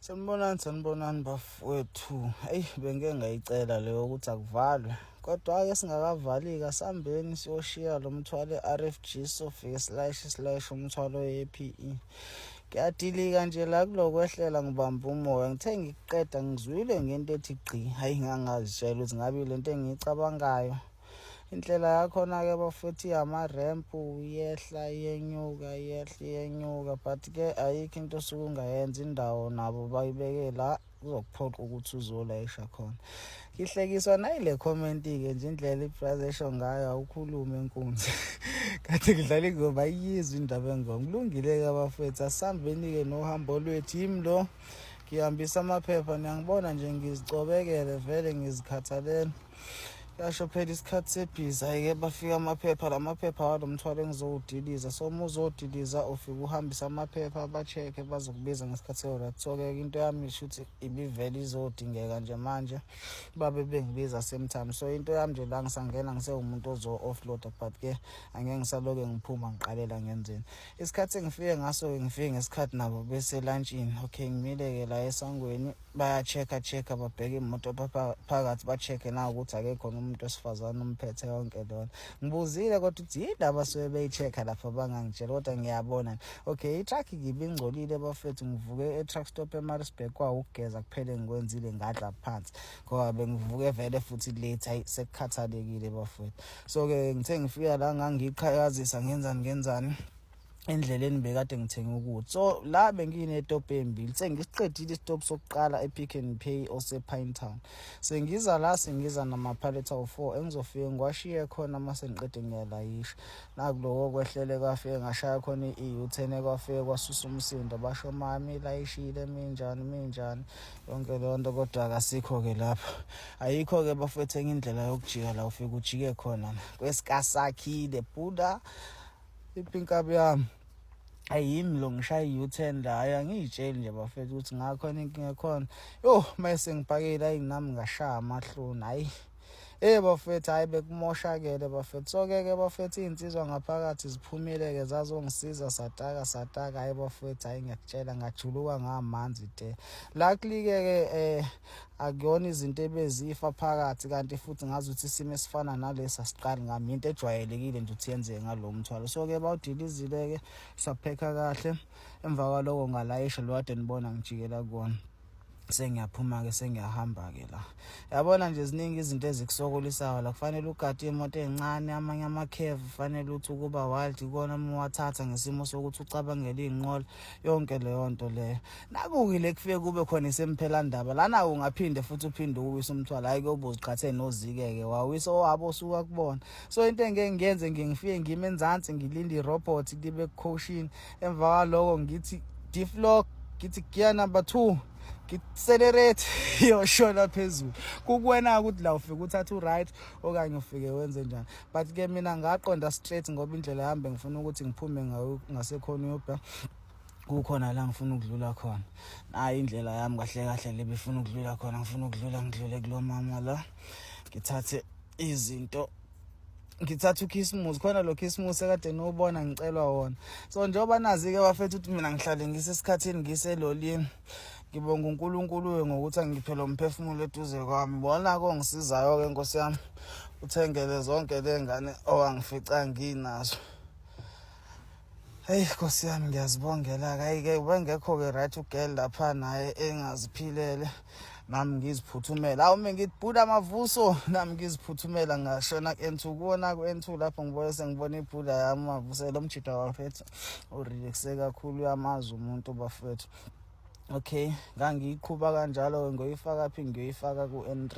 Sanibonani, sanibonani bafowethu. Eyi, bengike ngayicela leyo ukuthi akuvalwe. Kodwa-ke singakavali-ke asihambeni siyoshiya lo mthwalo e-RFG sofike silayishe silayishe umthwalo ye-PE. Kuyadilika nje la kulokwehlela ngibamba umoya. Ngithe ngiqeda ngizwile ngento ethi gqi. Hayi ngangazitshela ukuthi ngabe lento engiyicabangayo. Indlela yakhona-ke bafowethu iyama-ramp iyehla iyenyuka iyehla iyenyuka but-ke ayikho into osuke ungayenza indawo nabo bayibeke la kuzokuphoqa ukuthi uzolayisha khona. Ngihlekiswa nayile comment-ke nje indlela ibraza esho ngayo awukhulume nkunzi. Kade kudlala ingoma ayiyizwa indaba engoma. Kulungile-ke abafowethu asihambeni-ke nohambo lwethu yimi lo ngihambisa amaphepha niyangibona nje ngizicobekele vele ngizikhathalele. Yasho phela isikhathi sebhizi hhayi-ke bafika amaphepha la maphepha walo mthwalo engizowudiliza so uma uzodiliza ufike uhambise amaphepha ba-check-e bazokubiza ngesikhathi se-right so-ke into yami shuthi ibivele izodingeka nje manje babe bengibiza same time so into yami nje la ngisangena ngisewumuntu ozo-offloada but-ke angeke ngisaloke ngiphuma ngiqalela ngenzeni isikhathi engifike ngaso-ke ngifike ngesikhathi nabo beselantshini okay ngimile-ke la esangweni baya-check-a check-a babheke imoto phakathi ba-check-e na ukuthi akekho umuntu wesifazane umphethe yonke lona ngibuzile kodwa ukuthi yini abasuke beyi-check-a lapha bangangitshela kodwa ngiyabona okay i-truck ngibe ingcolile bafethu ngivuke e-truck stop eMaritzburg kwawukugeza kuphele ngikwenzile ngadla phansi ngoba bengivuke vele futhi late hayi sekukhathalekile bafethu so-ke ngithe ngifika la ngangiqhakazisa ngenzani ngenzani endleleni bekade ngithenge ukudla so la benginetop embili sengisiqedile isitop sokuqala e-Pick n Pay ose-Pinetown sengiza la sengiza namaphaletha awu-4 engizofike ngiwashiye khona uma sengiqede ngiyalayisha nakuloko kwehlele kwafike ngashaya khona i-U-turn kwafike kwasusa umsindo basho mami ilayishile minjani minjani yonke leyo nto kodwa akasikho-ke lapho ayikho-ke bafethu enye indlela yokujika la ufike ujike khona kwesikasakhile buda iphi inkabi yami ayimi lo ngishaya i-U-turn la hayi angiyitsheli nje bafethu ukuthi ngakhona inkinga khona yo uma sengipakile ayi nami ngashaya amahloni hayi Eh bafethu hayi bekumoshakele bafethu so ke ke bafethu izinsizwa ngaphakathi ziphumile ke zazongisiza sataka sataka hayi bafethu hayi ngiyakutshela ngajuluka ngamanzi te luckily ke ke eh akuyona izinto ebezifa phakathi kanti futhi ngazi ukuthi isimo esifana nalesi asiqali ngami into ejwayelekile nje ukuthi yenzeke ngalo mthwalo so ke bawudilizile ke saphekha kahle emva kwaloko ngalayisha lo kade nibona ngijikela kuwona sengiyaphuma-ke sengiyahamba-ke la yabona nje ziningi izinto ezikusokulisayo la kufanele ugade imoto ey'ncane amanye amakhevu kufanele uthi ukuba wild kona uma uwathatha ngesimo sokuthi ucabangele iy'nqola yonke leyo nto leyo nakuke le kufike kube khona isemphelandaba lana ungaphinde futhi uphinde uwise umthwalo hayi kuyobe uziqhathe nozike-ke wawisa owabo osuka kubona so into engeke ngiyenze ngingifike ngime enzansi ngilinde irobot libe kucoshini emva kwaloko ngithi diflock ngithi gear number 2 ngiccelerate iyoshona phezulu kukuwena ukuthi la ufike uthathe u-right okanye ufike wenze njani but ke mina ngaqonda straight ngoba indlela yami bengifuna ukuthi ngiphume ngasekhona uyobha kukhona la ngifuna ukudlula khona nayi indlela yami kahle kahle le befuna ukudlula khona ngifuna ukudlula ngidlule kulo mama la ngithathe izinto ngithatha ukhisimusi khona lo khisimusi ekade niwubona ngicelwa wona so njengoba nazi-ke bafethu ukuthi mina ngihlale ngisesikhathini ngiselolini ngibonga uNkulunkulu ngokuthi angiphe lo mphefumulo eduze kwami bona kongisizayo-ke nkosi yami uthengele zonke le ngane owangifica nginazo Hey Nkosi yami ngiyazibongela hayi ke ubengekho ke right ugirl lapha naye engaziphilele nami ngiziphuthumela awu mina ngithi bhuda mavuso nami ngiziphuthumela ngashona ku-N2 kuwona ku-N2 lapho ngibone sengibona ibhuda yami mavuso lo mjida wafethu urelaxe kakhulu uyamazi umuntu bafethu okay ngangiyiqhuba kanjalo ngoyifaka phi ngiyoyifaka ku-N3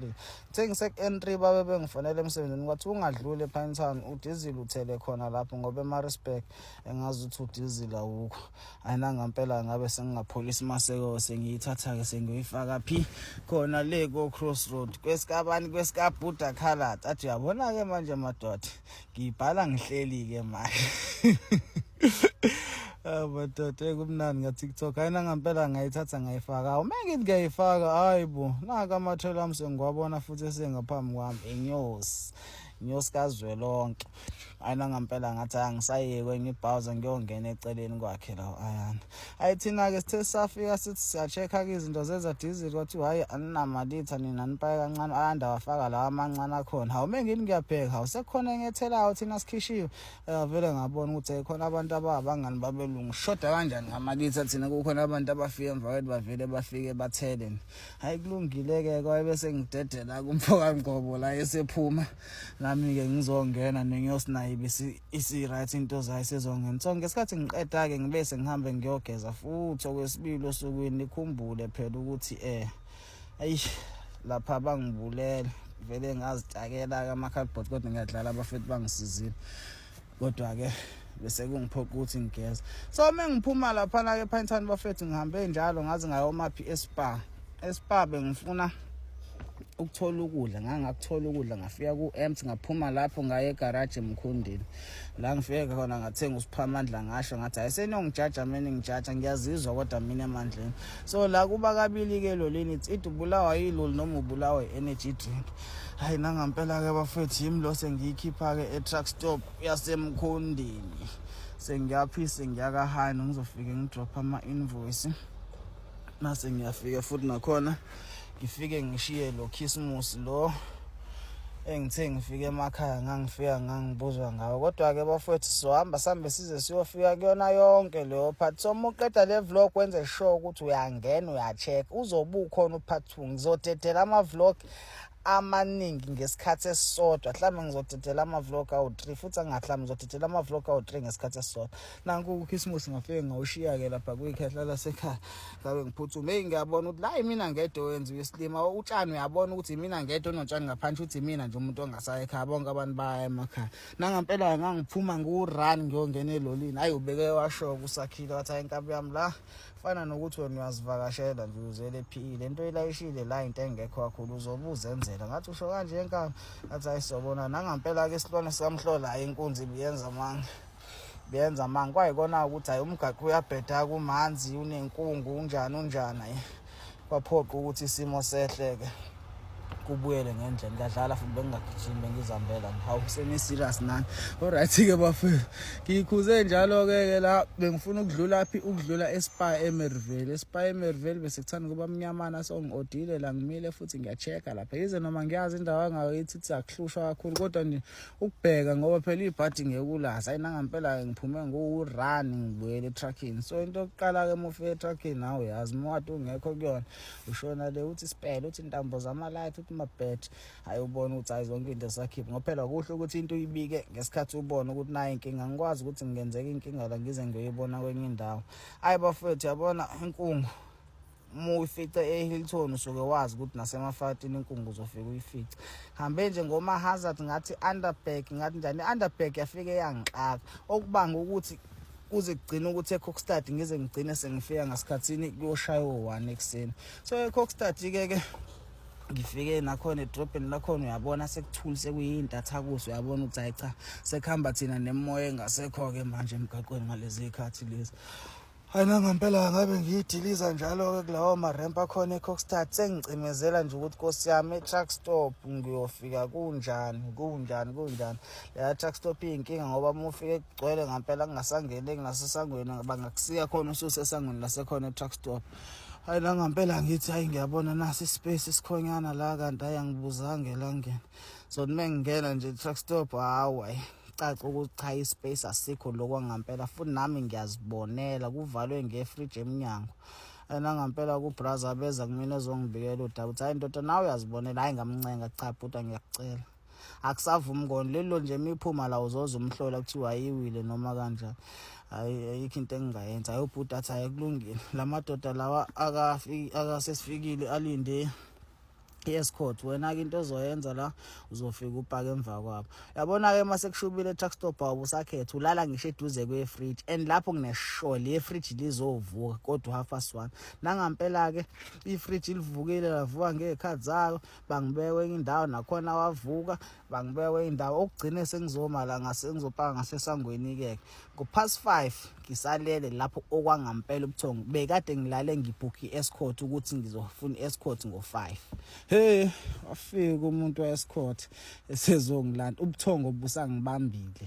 ngithe ngise-N3 babe bengifonela emsebenzini kwathi ungadluli ePinetown udizili uthele khona lapho ngoba eMaritzburg engazi ukuthi udizili awukho ayinangampela ngabe sengingapholisa maseko sengiyithatha-ke sengiyoyifaka phi khona le ko-crossroad kwesikabani kwesikabhuda khalad athi uyabona-ke manje madoda ngiyibhala ngihleli-ke manje Ah madoda kumnandi nga TikTok. Hayi nangampela ngayithatha ngayifaka. Uma ngithi ngiyayifaka hayi bo. Naka amathela ami sengiwabona futhi esengaphambi kwami inyosi. Inyosi kazwelonke. Hayi nangampela ngathi angisaye kwenye ibhawuza ngiyongena eceleni kwakhe la ayana. Hayi thina-ke sithe safika sithi siya-check-a-ke izinto zenza diesel kwathiwa hhayi aninamalitha nina nipaye kancane ayanda wafaka lawa amancane akhona. Hawu mengini ngiyabheka hawu sekukhona enyethelayo thina sikhishiwe. Vele ngabona ukuthi khona abantu abangani babelungu shoda kanjani ngamalitha thina kukhona abantu abafike emva kwethu bavele bafike bathele. Hayi kulungile-ke kwaye bese ngidedela kumfo kaNgcobo la esephuma nami-ke ngizongena nengiyosinayiba isi-right into zayo sezongena. So ngesikhathi ngiqeda-ke ngibe sengihambe ngiyogeza futhi okwesibili osukwini nikhumbule phela ukuthi ayi lapha bangibulele vele ngazitakela-ke ama-cardboard kodwa ngiyadlala abafethu bangisizile kodwa-ke bese kungiphoqa ukuthi ngigeze. So uma ngiphuma laphana-ke ePinetown bafethu ngihambe njalo ngaze ngayomaphi eSpar. eSpar bengifuna ukuthola ukudla, ngangakuthola ukudla ngafika ku-Emts ngaphuma lapho ngaye egaraji eMkhundini la ngifike khona ngathenga usiphamandla ngasho ngathi hayi seniyongijaja mina ngijaja ngiyazizwa kodwa mina emandleni. So la kuba kabili-ke lolini it's either ubulawa yiloli noma ubulawa i-energy drink. Hayi nangampela-ke bafethu yimi lo sengiyikhipha-ke e-truck stop yaseMkhondini sengiyaphise ngiyakahani ngizofike ngidrophe ama-invoice mase ngiyafika futhi nakhona ngifike ngishiye lo Christmas lo engithe ngifike emakhaya ngangifika ngangibuzwa ngawo. Kodwa-ke bafowethu sizohamba sihambe size siyofika kuyona yonke leyo part. So uma uqeda le vlog wenze sure ukuthi uyangena uya-check uzobe ukhona u-part 2. Ngizodedela ama-vlog amaningi ngesikhathi esisodwa, mhlawumbe ngizodedela ama-vlog awu-3 futhi angahlawumbe ngizodedela ama-vlog awu-3 ngesikhathi esisodwa. Nanku ukhisimusi ngafike ngawushiya-ke lapha kwikhehla lasekhaya ngabe ngiphuthume. Eyi ngiyabona ukuthi la yimina ngedwa owenziwa isilima utshani, uyabona ukuthi yimina ngedwa onotshani ngaphandle, ukuthi yimina nje umuntu ongasayo ekhaya, bonke abantu baya emakhaya. Nangampela ngangiphuma ngiwu-run ngiyongena elolini. Hhayi ubeke washo kusakhile wathi hayi inkabi yami la fana nokuthi wena uyazivakashela nje uzele PE le nto ilayishile la into engekho kakhulu uzobe uzenzela. Ngathi usho kanje enkabi, ngathi hayi sobona. Nangampela-ke isilwane sikamhlola hhayi inkunzi ibiyenza amanga biyenza amanga kwayikona ukuthi hayi umgaqo uyabheda kumanzi unenkungu unjani unjani, hayi kwaphoqa ukuthi isimo sehle-ke kubuyele ngendlela. Ngiyadlala futhi bengingagijimi bengizihambela. Hawu seni-serious nani? Alright-ke bafethu ngiyikhuze njalo-ke ke la bengifuna ukudlula phi, ukudlula eSpar eMerivale. eSpar eMerivale bese kuthanda kuba mnyamana, so ngi-odile la ngimile futhi ngiya-check-a lapha yize noma ngiyazi indawo angakithi ithi akuhlushwa kakhulu kodwa nje ukubheka ngoba phela ibhadi ngeke ulazi. Hayi nangampela-ke ngiphume ngiwu-run ngibuyele etruckini. So into yokuqala-ke uma ufika etruckini nawe uyazi uma kade ungekho kuyona ushona le uthi sipele uthi intambo zamalayithi uthi mabhethi hayi ubone ukuthi hayi zonke into sakhipha ngoba phela kuhle ukuthi into uyibike ngesikhathi ubone ukuthi nayi inkinga. Angikwazi ukuthi ngingenzeka inkinga la ngize ngiyoyibona kwenye indawo. Hayi bafethu yabona inkungu uma uyifice eHilton usuke wazi ukuthi nasemafatini inkungu uzofika uyifice. Hambe nje ngoma hazard ngathi Underberg ngathi njani Underberg yafike yangixaka okubanga ukuthi kuze kugcine ukuthi eKokstad ngize ngigcine sengifika ngasikhathini kuyoshaya o-1 ekuseni. So eKokstad ke ke ngifike nakhona edrobheni lakhona uyabona sekuthule sekuyintathakuso, uyabona ukuthi hayi cha sekuhamba thina nemoya engasekho-ke manje emgaqweni ngalezi y'khathi lezi. Hayi nangampela ngabe ngiyidiliza njalo-ke kulawo maremp akhona eKokstad sengicimezela nje ukuthi nkosi yami e-truck stop ngiyofika kunjani kunjani kunjani. Leya truck stop iyinkinga ngoba uma ufike kugcwele ngampela kungasangeneki nasesangweni bangakusika khona ususesangweni lasekhona e-truck stop. Hayi nangampela ngithi hayi ngiyabona nasi ispace isikhonyana la kanti hayi angibuzange la ngena. So uma ngingena nje truck stop hawu hayi caca ukuthi cha ispace asikho lokho ngampela futhi nami ngiyazibonela kuvalwe ngefridge emnyango. Nangampela kubraza beza kumina ezongibikela udaba ukuthi hayi ndoda nawe uyazibonela. Hayi ngamncenga cha bhuti ngiyakucela akusavumi kona lelo nje imiphuma la uzoza umhlola kuthiwa ayiwile noma kanjani. Hayi ayikho into engingayenza. Hayi ubhuti athi hayi kulungile la madoda lawa akasesifikile alinde i-escort, wena-ke into ozoyenza la uzofika upake emva kwabo. Yabona-ke uma sekushubile e-truck stop awube usakhetha ulala ngisho eduze kwefriji and lapho kuneshow le friji lizovuka kodwa 1:30. Nangampela-ke ifriji livukile lavuka ngey'khathi zayo bangibeka kwenye indawo nakhona wavuka bangibeka kwenye indawo okugcine sengizoma la ngase ngizopaka ngasesangweni-ke ngo-past 5 ngisalele lapho okwangampela ubuthongo bekade ngilale ngibhukhe i-escort ukuthi ngizofuna i-escort ngo-5. Hey, wafika umuntu we-escort esezongilanda, ubuthongo busangibambile.